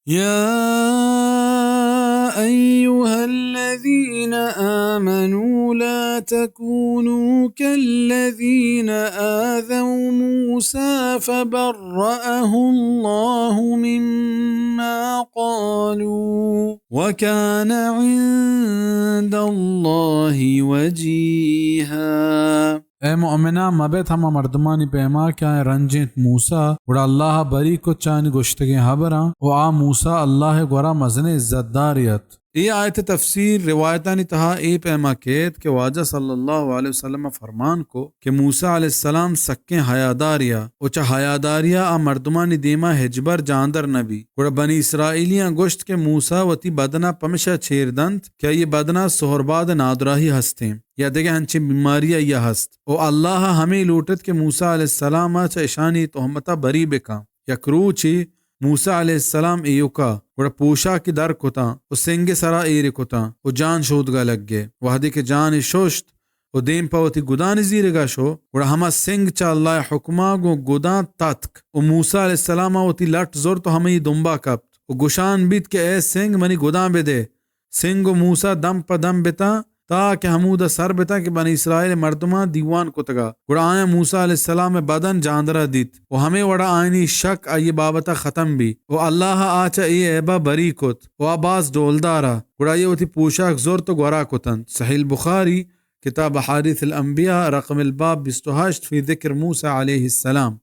يا أيها الذين آمنوا لا تكونوا كالذين آذوا موسى فبرأه الله مما قالوا وكان عند الله وجيها۔ اے مؤمناں، مہ بیت ہما مردمانی پیما کہ آیاں رنجینت موسیٰ، گڑا اللہ ءَ بری کت چہ آیانی گوشتگیں ہبراں، و آ موسیٰ اللہ ءِ گورا مزنیں عزت دارے ات۔ اے آیت ءِ تفسیر روایتانی تہا اے پیما کیت کہ واجہ صلی اللہ علیہ وسلم ءَ فرمان کو کہ موسیٰ علیہ السلام سکیں حیادارے ات و چہ حیاداری ءَ آ مردمانی دیما ہچبر جاندر نہ بیت۔ گڑا بنی اسرائیلیاں گوشت کہ موسیٰ وتی بدن ءَ پمشا چیر دنت کہ آئی ءِ بدن ءَ سہرباد ءِ نادراہی ہستیں یا دگہ انچیں بیماری آئی ءَ ہست۔ و اللہ ءَ ہمے لوٹت کہ موسیٰ علیہ السلام ءَ چہ اشانی تہمت ءَ بری بکن۔ یک روچے موسیٰ علیہ السلام ایوکا گڑا پوشاک در کتاں و سنگ ءِ سرا ایر کتاں و جان شودگا لگے۔ وہدے کہ جان ششت و دیم پہ وتی گدانی زیرگا شو، گڑا ہما سنگ چہ اللہ ءِ حکما گوں گداں تتک و موسیٰ علیہ السلام ءَ وتی لٹ زرت و ہمائی دمبا کپت و گشان بیت کہ اے سنگ، منی گداں بدے۔ سنگ و موسیٰ دم پہ دم بتاں، تاکہ ہمودا سر بتاں کہ بنی اسرائیل ءِ مردماں دیوان کتگا۔ گڑا آیاں موسیٰ علیہ السلام ءِ بدن جاندرا دیت و ہمے وڑا آیانی شک آئی ءِ بابتا ختم بی و اللہ ءَ آ چہ اے عیبا بری کت و آ باز ڈولدارا۔ گڑا آئی ءَ وتی پوشاک زرت و گورا کتنت۔ صحیح البخاری، کتاب احادیث الانبیاء، رقم الباب بیست و ہشت، فی ذکر موسیٰ علیہ السلام۔